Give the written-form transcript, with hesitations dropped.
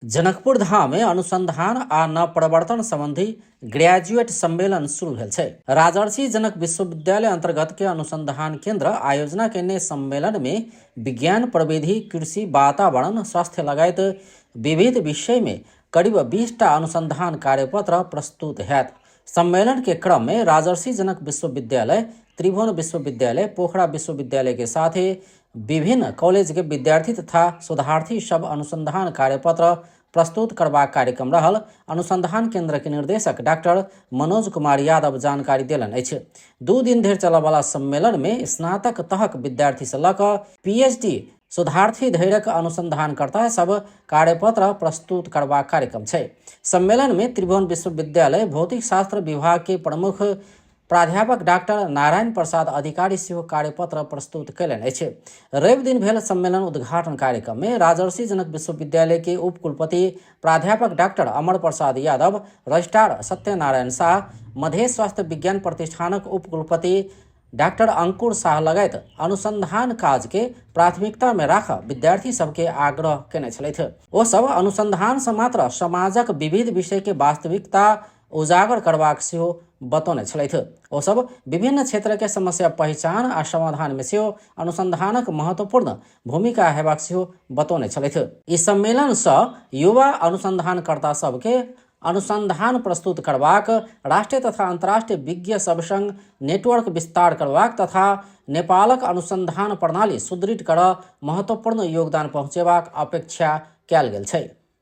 जनकपुर धाम में अनुसंधान आ नवप्रवर्तन संबंधी ग्रेजुएट सम्मेलन शुरू भेल छै। राजर्षि जनक विश्वविद्यालय अंतर्गत के अनुसंधान केंद्र आयोजना केने सम्मेलन में विज्ञान, प्रविधि, कृषि, वातावरण, स्वास्थ्य लगायत विविध विषय में करीब 20 टा अनुसंधान कार्यपत्र प्रस्तुत हैत। सम्मेलन के क्रम में राजर्षि जनक विश्वविद्यालय, त्रिभुवन विश्वविद्यालय, पोखरा विश्वविद्यालय के साथ ही विभिन्न कॉलेज के विद्यार्थी तथा शोधार्थी सब अनुसंधान कार्यपत्र प्रस्तुत करबाक कार्यक्रम रहल अनुसंधान केंद्र के निर्देशक डॉक्टर मनोज कुमार यादव जानकारी देलनि अछि। 2 दिन धरि चलयवला सम्मेलन में स्नातक तहक विद्यार्थी से लऽ कऽ पीएचडी शोधार्थी धैरक अनुसंधानकर्ता सब कार्यपत्र प्रस्तुत करबाक कार्यक्रम छै। सम्मेलन में त्रिभुवन विश्वविद्यालय भौतिक शास्त्र विभाग के प्रमुख प्राध्यापक डॉक्टर नारायण प्रसाद अधिकारी सेहो कार्यपत्र प्रस्तुत कयलनि अछि। रवि दिन भेल सम्मेलन उद्घाटन कार्यक्रम में राजर्षि जनक विश्वविद्यालय के उपकुलपति प्राध्यापक डॉक्टर अमर प्रसाद यादव, रजिस्ट्रार सत्यनारायण शाह, मधेश स्वास्थ्य विज्ञान प्रतिष्ठानक उपकुलपति डॉक्टर अंकुर शाह लगायत अनुसंधान काज के प्राथमिकता में राख विद्यार्थी सबके आग्रह केने छलथि। ओ सब अनुसंधान से मात्र समाजक विविध विषय के वास्तविकता उजागर करबाक सेहो बतौने छलथि। ओ सब विभिन्न क्षेत्र के समस्या पहिचान आ समाधान में सेहो अनुसंधानक महत्वपूर्ण भूमिका हेबाक सेहो बतौने छलथि। ई सम्मेलन सँ युवा अनुसंधानकर्ता सबके अनुसंधान प्रस्तुत करबाक, राष्ट्रीय तथा अंतर्राष्ट्रीय विज्ञ सब संग नेटवर्क विस्तार करबाक तथा नेपालक अनुसंधान प्रणाली सुदृढ़ कर महत्वपूर्ण योगदान पहुँचेबाक अपेक्षा कयल गेल छै।